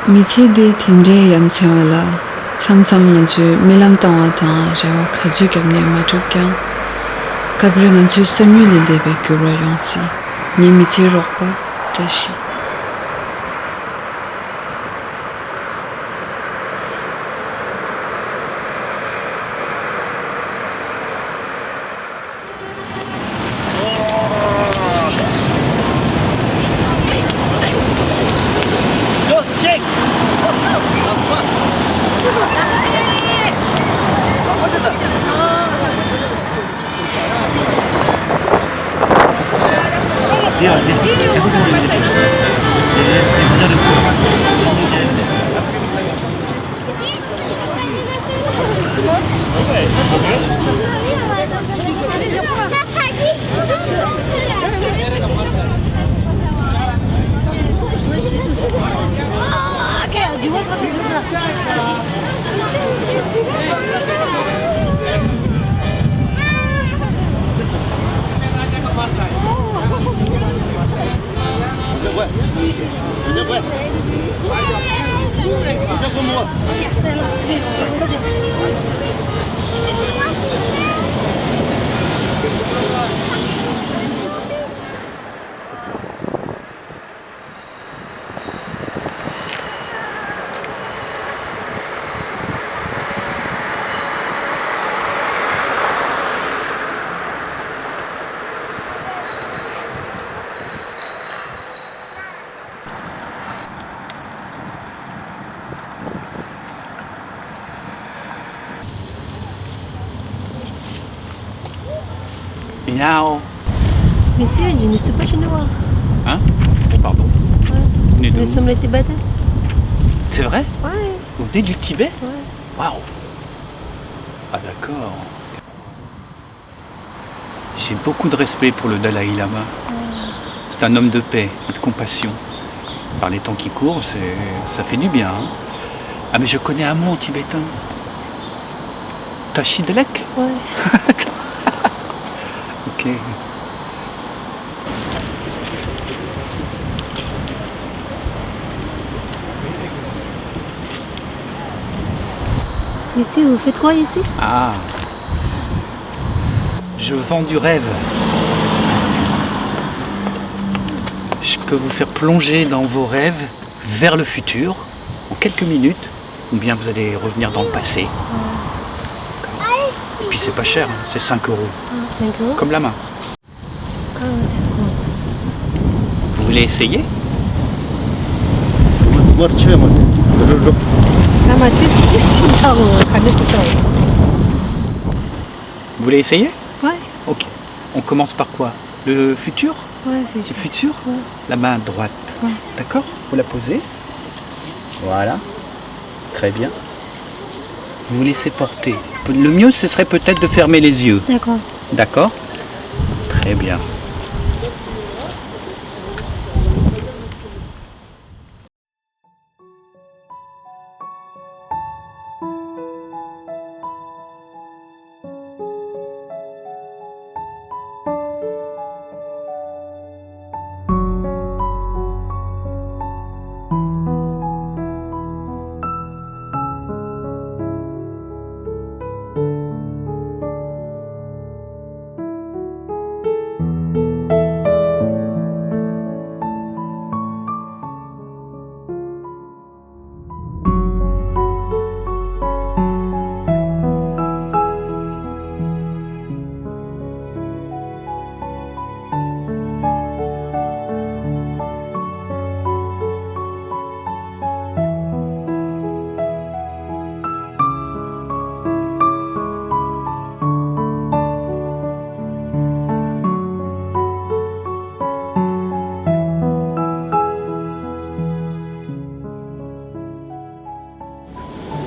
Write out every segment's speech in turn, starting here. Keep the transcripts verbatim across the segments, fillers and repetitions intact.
མི་ཚེ་འདི་དེ་འདྲའི་ཡ་མཚན་པ་ལ། མཚམས་མཚམས་ང་ཚོས་རྨི་ལམ་བཏང་བ་དང་རེ་བ་ག་ཚོད་བརྒྱབ་ནས་མ་འགྲུབ་ཀྱང་། སྐབས་རེ་ང་ཚོའི་བསམ་ཡུལ་ལས་འདས་པའི་འགྱུར་བ་ཡོང་སྲིད། ངའི་མི་ཚེའི་རོགས་པ་བཀྲ་ཤིས། Miaou. Monsieur, je ne suis pas chinois. Hein? Oh, pardon. Ouais. Vous venez de Nous où? Sommes les Tibétains. C'est vrai? Ouais. Vous venez du Tibet? Ouais. Waouh. Ah, d'accord. J'ai beaucoup de respect pour le Dalai Lama. C'est un homme de paix et de compassion. Par les temps qui courent, c'est, ça fait du bien, hein. Ah, mais je connais un mot en tibétain. Tashi Delek? Ouais. Ok. Monsieur, vous faites quoi ici? Ah. Je vends du rêve. Je peux vous faire plonger dans vos rêves vers le futur en quelques minutes, ou bien vous allez revenir dans le passé. Et puis c'est pas cher, hein, c'est cinq euros. Ah, cinq euros? Comme la main. Ah, d'accord. Vous voulez essayer? Vous voulez essayer? Ouais. Ok. On commence par quoi? Le futur? Ouais, c'est Le futur? Ouais. La main droite. Ouais. D'accord? Vous la posez. Voilà. Très bien. Vous vous laissez porter. Le mieux, ce serait peut-être de fermer les yeux. D'accord. D'accord? Très bien.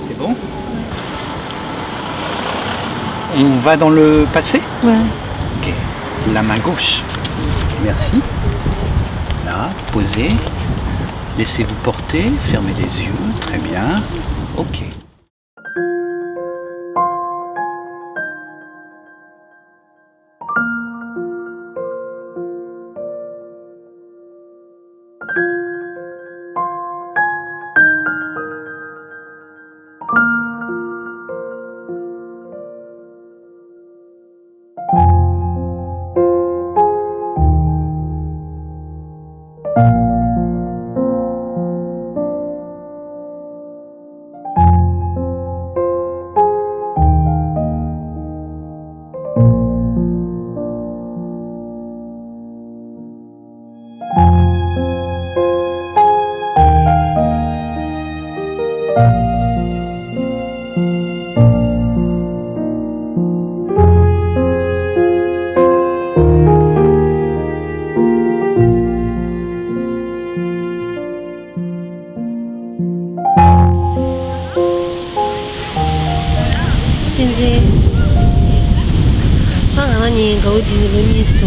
C'est bon? On va dans le passé? Ouais. Ok. La main gauche. Merci. Là, vous posez. Laissez-vous porter. Fermez les yeux. Très bien. Ok.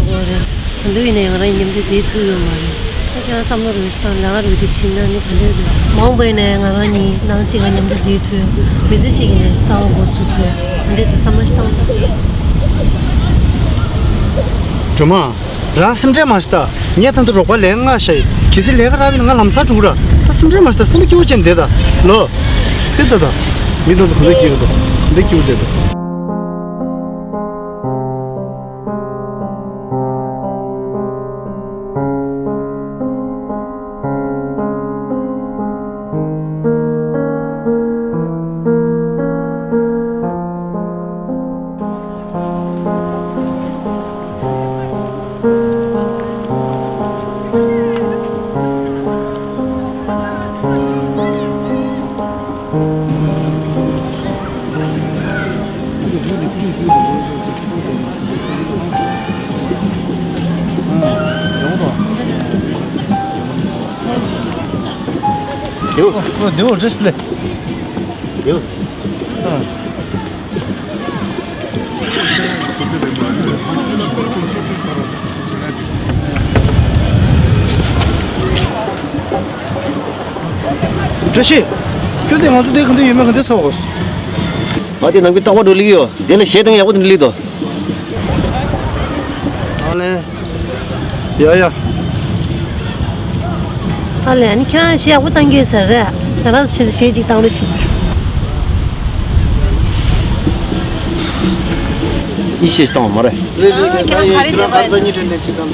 འོ་རེད། ག་འདུག་ཡིན་ན་ཡང་ང་རང་མཉམ་དུ་བསྡད་ཐུབ་ཡོད་མ་རེད། ད་ཁྱེད་རང་བསམ་བློ་རོལ་ཞིག་བཏང་། ལས་ཀ་རོལ་ཅིག་ཕྱིན་ན་ནི་ག་འདྲ་འདུག་མ་འོངས་པ་ཡིན་ན་ཡང་ང་རང་གཉིས་ནང་གཅིག་ལ་མཉམ་དུ་བསྡད་ཐུབ་ཡོད། མི་ཚེ་གཅིག་གི་ནས་གསར་པ་འགོ་ཚུགས་ཐུབ་ཡོད། ག་འདྲ་འདུག་བསམ་བློ་ཞིག་བཏང་ད། སྒྲོལ་མ། རང་སེམས་ཁྲལ་མ་བྱེད་ད། ངས་ད་དུང་རོགས་པ་ལས་ང་ཤ་ཡི། གལ་སྲིད་ལས་ཀ་རག་པ་ཡིན་ན་ང་ལམ་སང་འགྲོ་གི་ར། ད་སེམས་ཁྲལ་མ་བྱེད་ད། སེམས་སྐྱིད་པོ་བྱས་ནས་བསྡད་ད། ལོ། ཕེབས་ད་ད། མི་དང་དུ་ག་འདྲ་སྐྱིད་རེད་དོ། ག་འདྲ་སྐྱིད་པོ་བསྡད་དོ། ལེའུ། ཨོ། ལེའུ་བཀྲ་ཤིས་བདེ་ལེགས། ལེའུ། ཨ། བཀྲ་ཤིས། ཁྱོད་དེ་ང་ཚོ་དེ་ག་འདྲ་ཡོད་མེད་ག་འདྲ་ཚོར་གོ། ང་དེ་ནང་གི་རྟག་པར་འགྲོ་ལེ་ཡོད། དེ་ལ་གཞས་བཏང་ཡག་པོ་དེ་འདྲ་སླེབས་འདུག་ཨ་ལེ། ཡ་ཡ། ཨ་ལེ། ཨ་ནི་ཁྱེད་རང་གཞས་ཡག་པོ་བཏང་གི་ཡོད་ས་རེད། ང་རང་ཚོ་ཆེད་དུ་གཞས་ཅིག་བཏང་རོགས་ཞུ། ཡིད་ཆེས་བཏང་བ་མ་རེད། རེད་རེད་རེད། ཁྱེད་རང་ག་རེ་བསྡད་པ་ཡིན། ཁྱེད་རང་ག་རེ་བསྡད་ཉིད་དྲན་ནས་ཅིག་བཏང་།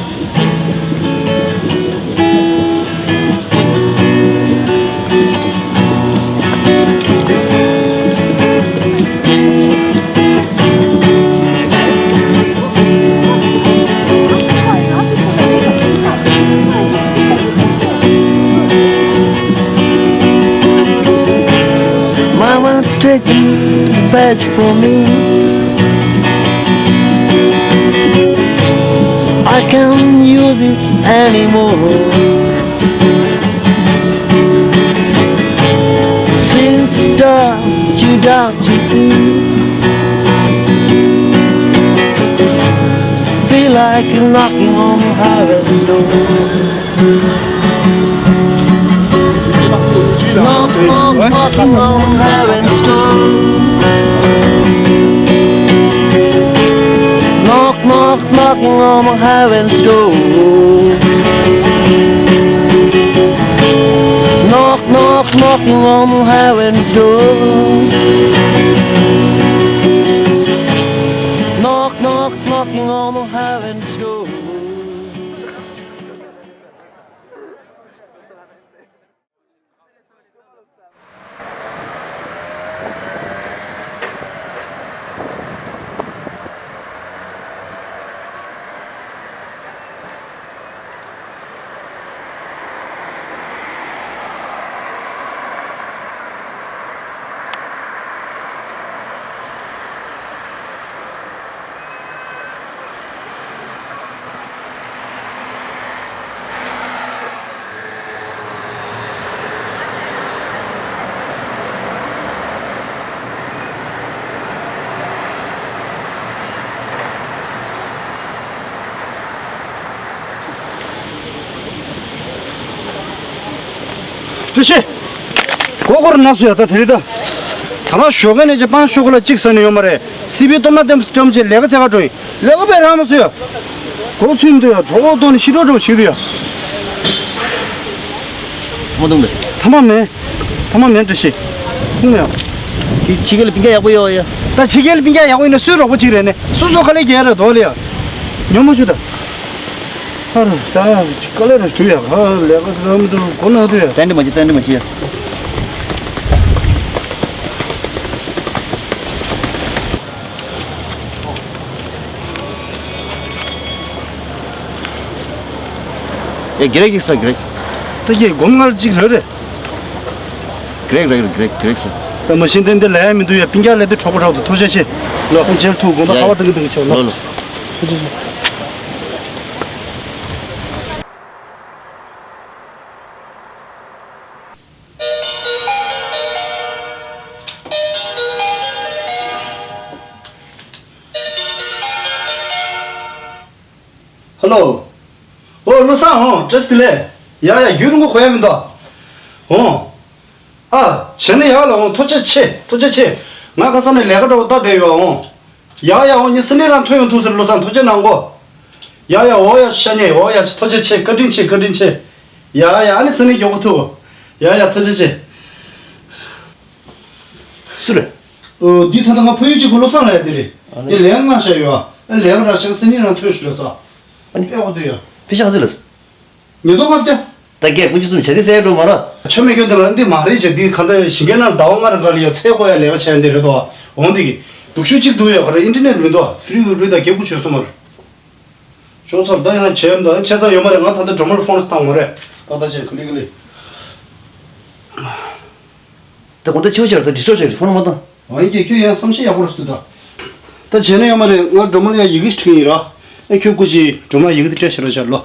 Mama, take this badge for me. I can't use it anymore. Since the dark, you dark, you see. Feel like knocking on heaven's door. Knock, knock, knocking on heaven's door. Knock, knock, knocking on heaven's door. Knock, knock, knocking on heaven's door. Knock, knock, knocking on heaven's door. བཀྲ་ཤིས། མགོ་སྐོར་ན་སོ་ཡ། ད་དེ་རིང་ད། ད་མ་ཞོགས་ཀས་ནས་ཅིག་སྤང་ཤོག་གུ་ལ་གཅིག་ཟ་ནས་ཡོད་མ་རེད། སི་པི་སྟོབས་ན་ལྟེམ་སི་ཏམ་ཅིག་ལས་ཀ་བྱེད་ག་འགྲོ་ཡིན། ལས་ཀ་བས་རང་མ་སོ་ཡ། མགོ་ཚུན་འདུག་ཡ། གྲོགས་པོ་གཏོང་ནས་ཤི་གྲོགས་གྲོགས་བྱེད་འདུག་ཡ། མ་འདུག་མེད། ཐ་མ་མེད། ཐ་མ་མེད་བཀྲ་ཤིས། ཁུངས་མེད་ཡ། ཁྱི་ཁྱི་ག་ལ་པིན་ཀ་ཡག་པོ་ཡོད་ཡ། ད་ཁྱི་ག་ལ་པིན་ཀ་ཡག་པོ་ཡིན་ན་སུའི་རོགས་པ་ཅིག་རེད་ནས། སུ་སོ་ཁ་ལས་རྒྱལ་རེད་དོ་ལ་ཡ། ཉོ་མ་བཅུག་ད། ཧ་ར་ད་དཀའ་ལས་ར་ཞིག་འདུག་ཡ། ཧ་ལས་ཀ་ཟ་མི་འདུག་མགོ་ན་འདུག་ཡ། ཏན་ཏན་མ་བྱེད་ཏན་ཏན་མ་བྱེད་ཡ། ཨེ་གི་རེག་ཅིག་ཟ་གི་རེག་ད་ཀྱེ་སྒོམ་ངར་ཅིག་རེད་རེད། གི་རེག་རེག་རེག་གི་རེག་གི་རེག་ཟ། ད་མ་གཞི་འདི་འདི་ལས་ཡ་མི་འདུག་ཡ། པིན་ཀ་ལས་འདི་གྲོགས་པོ་རག་འདུག་ཐུགས་རྗེ་ཆེ། ལོ་ཁོང་མཇལ་ཐུག་དགོངས་པ་ཡ་ཁ་བ་ཡ། འདི་གི་འདི་གི་ཆོག་ལོ། ལོ་ལོ། ཐུགས་རྗེ་ཆེ། ཧེ་ལོ། ཨོ་བློ་བཟང་འོང་བཀྲ་ཤིས་བདེ་ལེགས། ཡ་ཡ་རྒྱུན་རིང་པོ་གོ་ཡ་མི་འདུག་འོང་། ཨ། བྱས་ན་ཡག་ལ་འོང་། ཐུགས་རྗེ་ཆེ། ཐུགས་རྗེ་ཆེ། ང་ཁ་སང་ནས་ལས་ཀ་འདྲ་པོ་ལྟ་བསྡད་ཡོད། འོང་། ཡ་ཡ་འོང་། ངས་སང་ཉིན་རང་ཐོན་ཡོང་ཐུབ་ཟེར། བློ་བཟང་ཐུགས་རྗེ་གནང་གོ། ཡ་ཡ་འོ་ཡ་ཤ་ཉེ་འོ་ཡ་ཐུགས་རྗེ་ཆེ། བཀའ་དྲིན་ཆེ། བཀའ་དྲིན་ཆེ། ཡ་ཡ་ཨ་ནི་སང་ཉིན་མགྱོགས་པོ་ཐུག་གོ། ཡ་ཡ་ཐུགས་རྗེ་ཆེ། སུ་རེད། ཨོ། འདི་ད་ལྟ་ང་ཕ་ཡུལ་གཅིག་པུ་བློ་བཟང་ལབ་ཡ་འདི་རེད། ཨ་ནི། དེ་ལས་མངགས་བཞག་ཡོད་ཨ། ལས་ཀ་རག་ཤག་སང་ཉིན་རང་ཐོན་ཤོག་ལབ་སོང་། ཨ་ནི། ཨེ་འོ་དེ་ཡ། ཕི་ཤག་སི་ལ། ཉིས་སྟོང་ལྔ་བརྒྱ། ད་སྐད་དགུ་བཅུ་གསུམ་བྱ་དེ་གསལ་འགྲོ་མ་ར། ཆོ་མེད་སྐྱོན་དེ་ལ་འདི་མ་རེད་ཅེས་འདི་ག་འདྲ་ཞིང་ཁའི་ནང་ཟླ་བ་ལྔ་རེ་འགའ་ལ་ཡ་ཚལ་བརྐོ་ཡ་ལས་ཀ་བྱས་འདི་རེད་དོ། འོང་འདི་གི། སྡུག་ཤོས་གཅིག་འདུག་ཡ། ག་རེ་ཨིན་ཊར་ནེཊ་མི་འདུག་ཨ། ཧྥི་རི་ཝའི་ཕའི་ད་སྐད་དགུ་བཅུ་གསུམ་མ་རེད། ཅོག་ཚར་ད་ཡང་བྱས་ཡོད་ད་ཆ་ཚང་ཡོད་མ་རེད། ང་ད་ལྟ་སྒྲོལ་མ་ལ་ཕོན་བཏང་མ་རེད། ཏག་ཏག་བྱས་ཀུ་ལི་ཀུ་ལི། ད་དགོང་དག་ཆེ་བོ་ཆེ་ར་ད་ཌིས་ཊརབ་བྱས་ཀྱི་ཕོན་མ་བཏང་། ཨ་ཡིན་གྱི་ཁྱོད་ཡང་བསམ་ཤེས་ཡག་པོ་ར་སུ་ད། ད་བྱས་ན་ཡོད་མ་རེད། ང་སྒྲོལ་མ་ལ་ཡང་ཡི་གེ་ཞིག་བྲིས་ཡིན་ར། ཨེ་ཁྱོད་སྐུ་མཁྱེན་སྒྲོལ་མ་ཡི་གེ་དེ་སྤྲད་ཤེས་རོགས་བྱ་ལོ།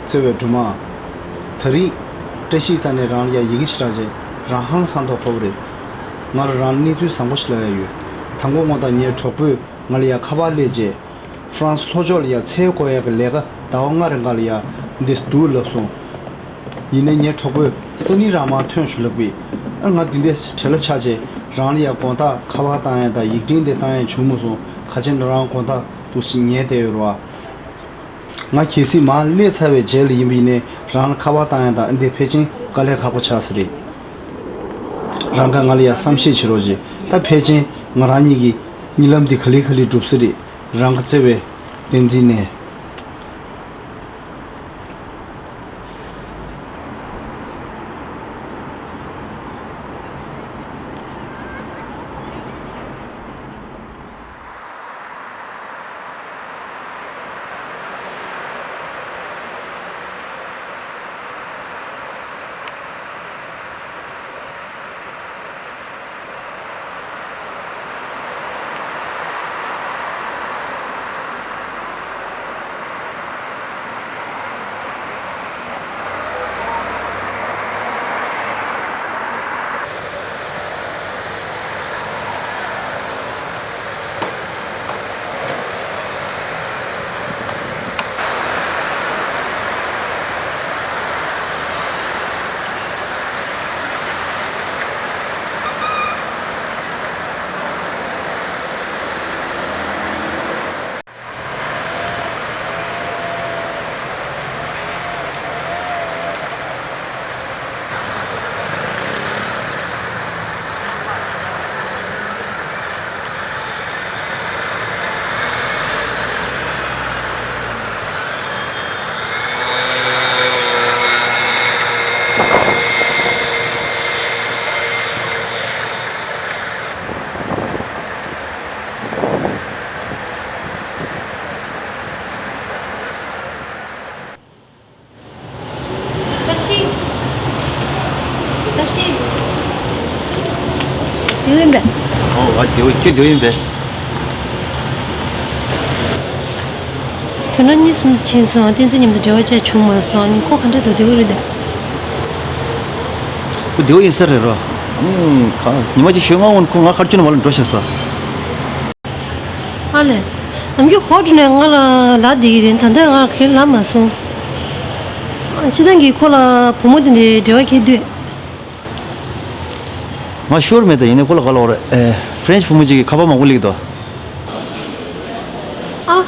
བརྩེ་བའི་སྒྲོལ་མ། ད་རིང་བཀྲ་ཤིས་རྩ་ནས་རང་ལ་ཡ་ཡི་གེ་ཞིག་བྲིས་རྗེས་རང་ཧང་སང་མདོག་ཁ་པོ་རེད། ང་རང་ལ་གནས་ཚུལ་བཟང་པོ་ཞིག་ལབ་ཡ་ཡོད། དང་པོ་ངོ་དང་ངའི་གྲོགས་པོས་ང་ལ་ཡ་ཁ་པར་སླེབས་རྗེས། ཧྥ་རན་སི་ལྷོ་ཕྱོགས་ལ་ཡ་ཚལ་བགོ་ཡ་གི་ལས་ཀ་ཟླ་བ་ལྔ་རིང་ག་ལ་ཡ་འདི་འདུག་ལབ་སོང་། ཡིན་ནའི་ངའི་གྲོགས་པོས་སང་ཉིན་རང་མར་ཐོན་ཤོག་ལབ་པས། ཨ་ང་འདི་འདྲའི་བྲེལ་བ་ཆགས་རྗེས་རང་ལ་ཡ་དགོང་དག་ཁ་པར་བཏང་ཡ་དང་ཡིག་འཕྲིན་དེ་བཏང་ཡ་བྱུང་མ་སོང་། ག་ཅི་ན་རང་དགོང་དག་འདུག་སེ་ཉལ་བསྡད་ཡོད་རེད་བ། ང་གལ་སྲིད་མར་སླེབས་ཚར་བའི་རྗེས་ལ་ཡིན་པ་ཡིན་ནའི་རང་ལ་ཁ་པར་བཏང་ཡ་དང་ཨ་འདི་ཕལ་ཆེར་དཀའ་ལས་ཁག་པོ་ཆགས་ས་རེད། རང་གིས་ང་ལ་ཡ་བསམ་ཤེས་བྱེད་རོགས་གྱིས། ད་ཕལ་ཆེར་ང་རང་གཉིས་ཀྱི་གཉིད་ལམ་འདི་ག་ལེ་ག་ལེ་འགྲུབ་ས་རེད། རང་གི་བརྩེ་བའི་བསྟན་འཛིན་ནས། བཀྲ་ཤིས། བཀྲ་ཤིས། བདེ་པོ་ཡིན་པས། ཨོ་ང་བདེ་པོ། ཁྱོད་བདེ་པོ་ཡིན་པས། དོན་ལ་གཉིས་གསུམ་ཕྱིན་སོང་། བསྟན་འཛིན་མཉམ་དུ་འབྲེལ་བ་བཅས་བྱུང་མ་སོང་། ཁོ་ག་འདྲ་འདུག་བདེ་པོ་རེད་དམ། ཁོ་བདེ་པོ་ཡིན་ས་རེད་རོ། ཨ་ནི་ག་ཉི་མ་གཅིག་ཞོགས་སྔ་བོ་ནས་ཁོ་ང་ག་རེ་བྱུང་ན་མ་ལ་འགྲོ་ཤག་ས། ཨ་ལས། ནམ་རྒྱུན་ཧོ་ཀྲུ་ནས་ང་ལ་ལབ་བསྡད་ཀྱི་རེད། ད་ལྟ་ང་ག་རེ་ལབ་མ་སོང་། ཨ། སྤྱིར་བཏང་གི་ཁོ་ལ་བུ་མོ་དེ་འདྲའི་འབྲེལ་བ་ག་རེ་འདུག་ང་ཤོར་མེད་དོ། ཡིན་ནའི་ཁོ་ལ་ག་ལབ་རེད། ཨེ། ཧྥ་རན་སི་བུ་མོ་གཅིག་གིས་ཁ་པར་མང་པོ་སླེབས་འདུག་ཨ།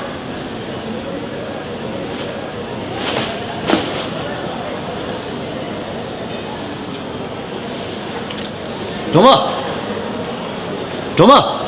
སྒྲོལ་མ། སྒྲོལ་མ།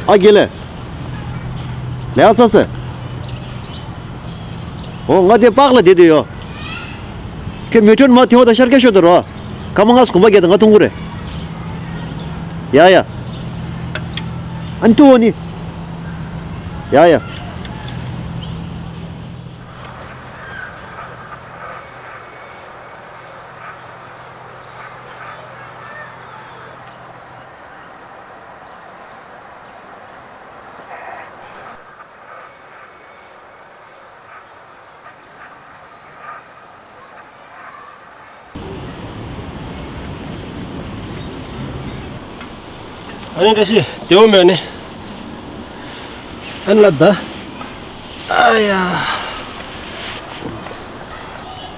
ཨ་རྒན་ལགས། ལས་ཀ་ཚར་སོང་། འོ་ང་དེ་པཱག་ལ་བསྡད་བསྡད་ཡོད། ཁྱོད་མེ་ཊྲོ་ནས་མར་ཐོན་པ་དང་ཤར་སྐྱོད་ཤོག་དང་རོ། སྐར་མ་ལྔ་དགོན་པ་བརྒྱད་དང་ང་ཐུག་གི་རེད། ཡ་ཡ། ཨ་ནི་ཐུག་འོང་ནི། ཡ་ཡ། ཨ་ནི་བཀྲ་ཤིས་བདེ་པོ་མེད་ནི། ཨ་ནི་ལ་ད། ཨ་ཡ།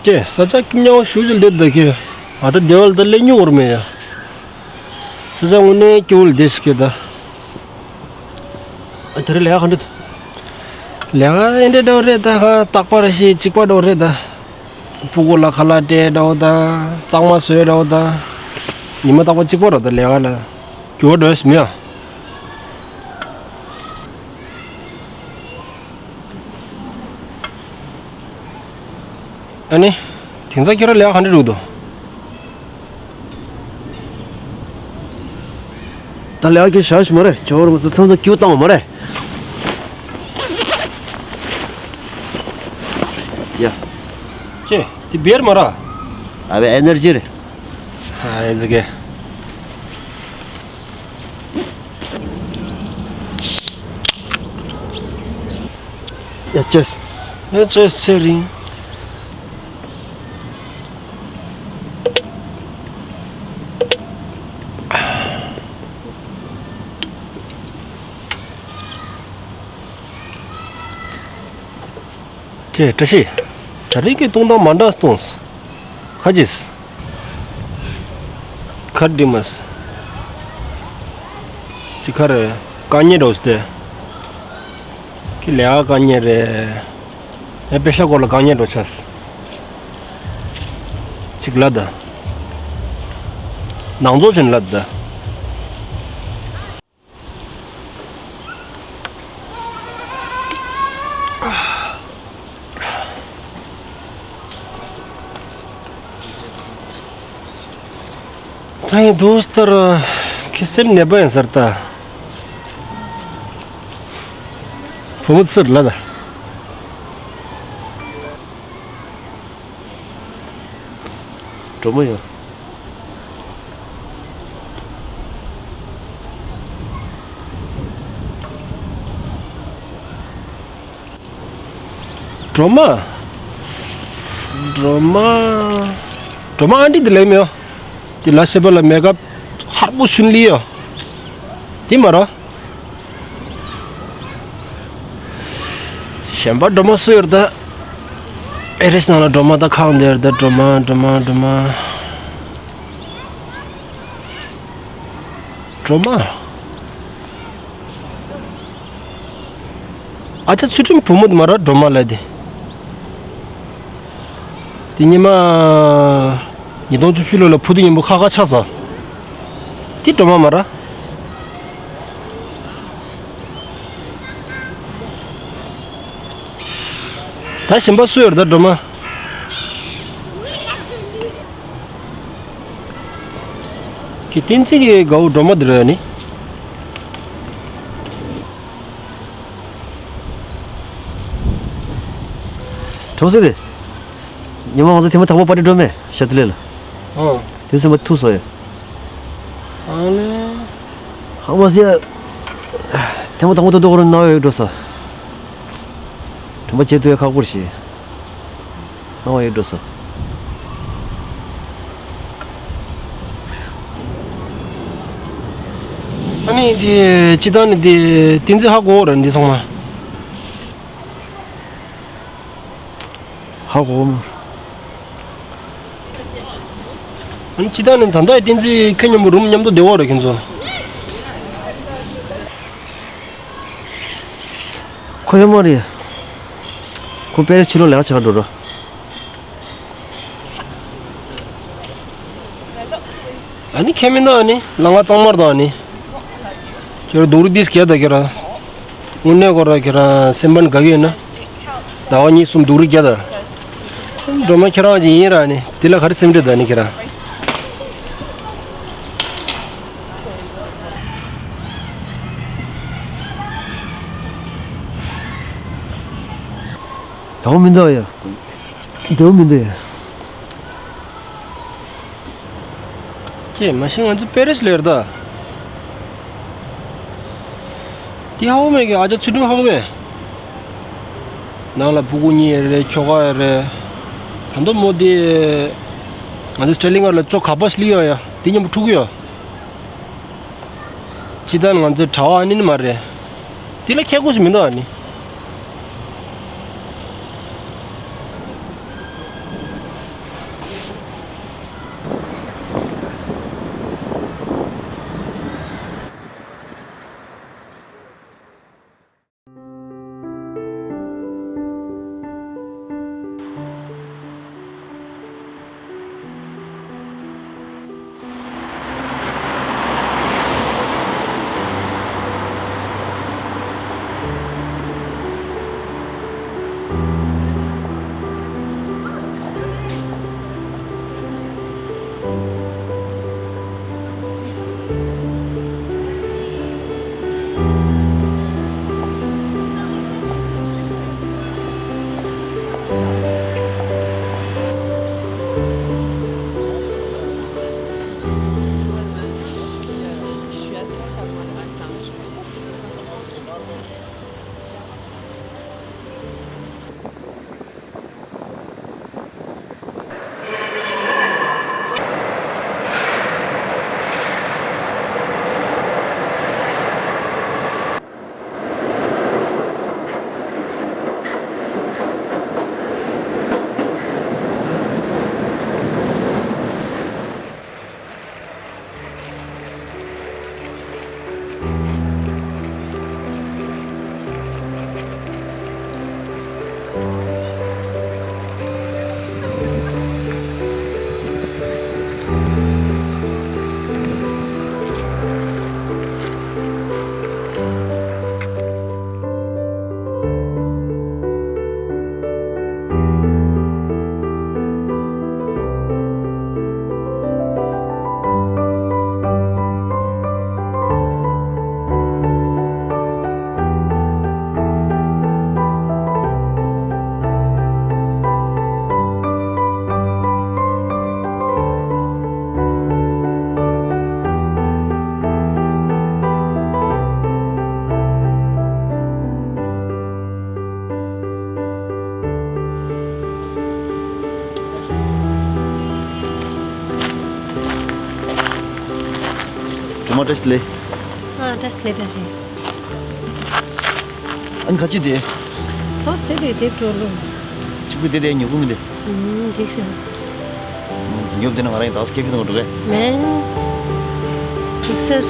ཀྱེ་ས་ཆ་ཀི་མཉམ་ཞུ་ཞུ་ལེ་ད་ཀྱེ། ཨ་ད་བདེ་བ་ལ་ད་ལེ་ཉུང་བར་མེད་ཡ། ས་ཆ་དངོས་གནས་སྐྱིད་པོ་ལ་བསྡད་ཤིག་གི་ད། ཨ་དེ་རིང་ལས་ཀ་ག་འདྲ་འདུག་ལས་ཀ་ཨེ་འདྲ་འདྲ་བོ་རེད་ད། ཧ་རྟག་པར་ཤི་གཅིག་པ་འདྲ་བོ་རེད་ད། སྤུ་གུ་ལ་ཁ་ལག་སྤྲད་འདྲ་བོ་ད། གཙང་མ་བཟོས་འདྲ་བོ་ད། ཉི་མ་རྟག་པར་གཅིག་པ་རེད་ད་ལས་ཀ་ལ། འགྱུར་བ་འགྲོ་ཡས་མེད་ཨ། ཨ་ནི། དེང་སང་ཁྱེད་རང་ལས་ཀ་ག་འདྲ་འགྲོ་གི་འདུག་ད་ལས་ཀ་གི་ཞག་ཞིག་མ་རེད། ཇོ་བོ་རིན་པོ་ཆེ་མཚམས་མཚམས་སྐྱིད་པོ་བཏང་བ་མ་རེད། ཡ། ཀྱེ། དེ་བེར་མ་ར། ཨ་བའི་ཨེ་ནར་ཇི་རེད། ཨ་ཨེ་ཟི་ཀེ། ཡ་ཅེས། ཡ་ཅེས་ཚེ་རིང་། ཀྱེ་བཀྲ་ཤིས། ད་རེས་ཀྱི་གཏོང་སྟངས་མ་འདྲ་གཏོང་། ཁ་ཅིག་ཁ་འདི་མ་ཅི་ཁ་རེ་དཀའ་ངལ་འགྲོ་སྟེ། ཁྱི་ལས་ཀ་དཀའ་ངལ་རེད། ངས་པེ་ཤ་སྐོར་ལ་དཀའ་ངལ་འགྲོ་ཆས། ཅིག་ལ་ད། ནང་ཚོགས་ཆེན་ལ་ད། ད་ཡིན་འདུག་ལྟར་ཁྱི་སེམས་ནད་པ་ཡིན་ཟེར་ད། བུ་མོ་ཚུར་ལ་ད། སྒྲོལ་མ་ཡོད། སྒྲོལ་མ། སྒྲོལ་མ། སྒྲོལ་མ་ཨ་འདྲི་འདི་ལས་མེད། འདི་ལ་སེ་པ་ལ་མེ་ཀབ་ཧར་པོ་ཤུན་ལི་ཡོད། འདི་མ་རོ། གཞན་པ་སྒྲོལ་མ་སུ་ཡོད་ད། ཨེ་རེས་ནང་ལ་སྒྲོལ་མ་ད་ཁག་འདིར་ད་སྒྲོལ་མ་སྒྲོལ་མ་སྒྲོལ་མ། སྒྲོལ་མ། ཨ་ཅག་ཚུལ་ཁྲིམས་བུ་མོ་དེ་མ་ར་སྒྲོལ་མ་ལ་དེ། དེ་ཉི་མ། ཉིས་སྟོང་བཅུ་བཞི་ལོ་ལ་ཕུ་དུ་ཉིན་པོ་ཁ་ཁ་ཆགས་སོང་། དེ་སྒྲོལ་མ་མ་ར། ད་གཞན་པ་སུ་ཡོད་ད་སྒྲོལ་མ། ཁྱི་བསྟན་འཛིན་གྱི་དགའ་བོ་སྒྲོལ་མ་འདི་རེད་ནི། གྲོང་གསེབ་དེ། ཉི་མ་ང་ཚོ་ཐེངས་མ་དང་པོ་པར་ཊི་འགྲོ་མེད་ཤ་ཏི་ལེ་ལ། ཨོ། དེ་ཚོ་མ་ཐུག་སོང་ཡ། ཨ་ལེ། ཧ་མ་སི་ཡ། ཐེངས་མ་དང་པོ་ཏོ་ཏོ་ཁོ་རང་ན་བ་ཡོད་འགྲོ་ས། དྲན་པ་བརྗེད་ཐུབ་ཡ་ཁག་པོ་རེད་ཤི། ཨ་བ་ཡོད་འགྲོ་སོ། ཨ་ནི་དེ་སྤྱི་བཏང་ནི་དེ་བསྟན་འཛིན་ཧ་གོ་ར་འདི་ཚང་མ། ཧ་གོ་མ། ཨ་ནི་སྤྱི་བཏང་ནི་ད་ལྟ་བསྟན་འཛིན་ཁྱེད་མཉམ་པོ་རུམ་མཉམ་དུ་བསྡད་འོ་ར་ཁྱེད་ཚོ། ཁོ་ཡོད་མ་རེད། ཁོ་པེ་རེ་ཕྱི་ལོགས་ལས་ཀ་བྱེད་ག་འགྲོ་རོགས། ཨ་ནི་ཁྱེད་མི་འདུག་ཨ་ནི་ལ་ང་གཙང་མར་དང་ཨ་ནི། ཁྱེད་རང་སྡུག་རུས་འདིས་སྐྱེལ་དང་ཁྱེད་རང་། དངོས་གནས་ཁོ་རང་ཁྱེད་རང་སེམས་པ་ནི་དགའ་གི་ཡོད་ན། ཟླ་བ་གཉིས་གསུམ་སྡུག་རུས་རྒྱག་དང་། སྒྲོལ་མ་ཁྱེད་རང་ཅིག་ཡིན་ར་ཨ་ནི་དེ་ལ་ག་རེ་སེམས་ཁྲལ་དང་ཨ་ནི་ཁྱེད་རང་། ཡག་པོ་མི་འདུག་ཡ། བདེ་པོ་མི་འདུག་ཡ། ཀྱེ་མ་གཞི་ང་ཚོ་པེ་རེས་ལ་ཡོད་ད། དེ་ཧ་གོ་མེད་ཀྱི་ཨ་ཅག་ཚུལ་ཁྲིམས་ཧ་གོ་མེད། ནང་ལ་ཕྲུ་གུ་གཉིས་ཡོད་རེད་ཁྱོ་ག་ཡོད་རེད། ད་དུང་མོ་དེ། ང་ཚོ་སི་ཊེ་ལིང་ངར་ལ་ཅོ་ག་པ་སླེབས་ཡོད་ཡ་དེ་མཉམ་པོ་ཕྲུ་གུ་ཡོད། ཅི་ལྟར་ང་ཚོའི་གྲྭ་བ་ཨ་ནི་ནི་མ་རེད། དེ་ལ་ཁྱད་ཁོ་ཞིག་མི་འདུག་ཨ་ནི། ཐོག་མ་བཀྲ་ཤིས་བདེ་ལེགས། ཨ་བཀྲ་ཤིས་བདེ་ལེགས། བཀྲ་ཤིས། ཨ་ནི་ཁ་ཅིག་དེ། ཐོག་སྟེ་དེ་དེབ་འགྲོ་ལུང་། ཆུ་བུ་དེ་དེ་ཉོ་གུ་མི་དེ། ཨུམ་འགྲིག་ཤག་ཉོབ་དེ་ན་ང་རང་ཡིན་ད་ཁེ་ཁེ་སོང་འགྲོ་གས། མེ། འགྲིག་ཟེར།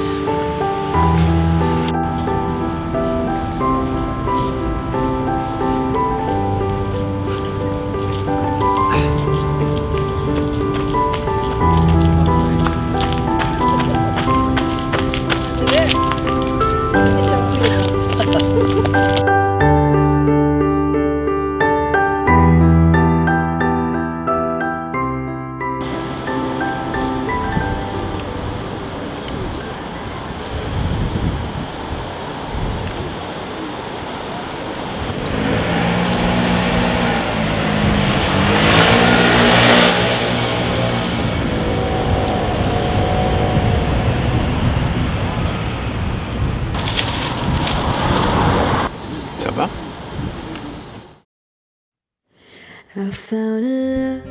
I found a love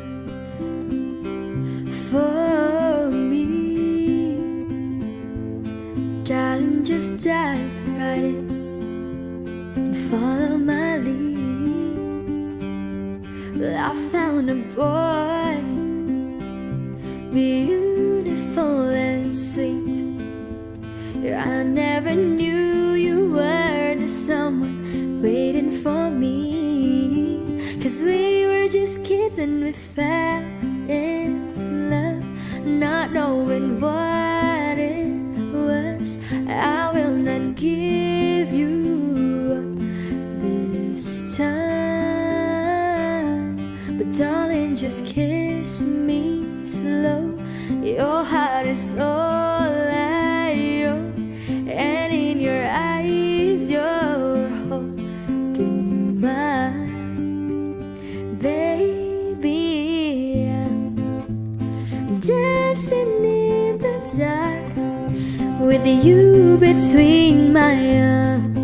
for me. Darling, just dive right in and follow my lead. Well, I found a boy, beautiful and sweet. Yeah, I never knew you were the someone waiting for me. 'Cause we were just kids when we fell in love, not knowing what it was. I will not give you up this time. But darling, just kiss me slow. Your heart is all I own, and in your eyes, you're holding mine. Baby, I'm dancing in the dark with you between my arms.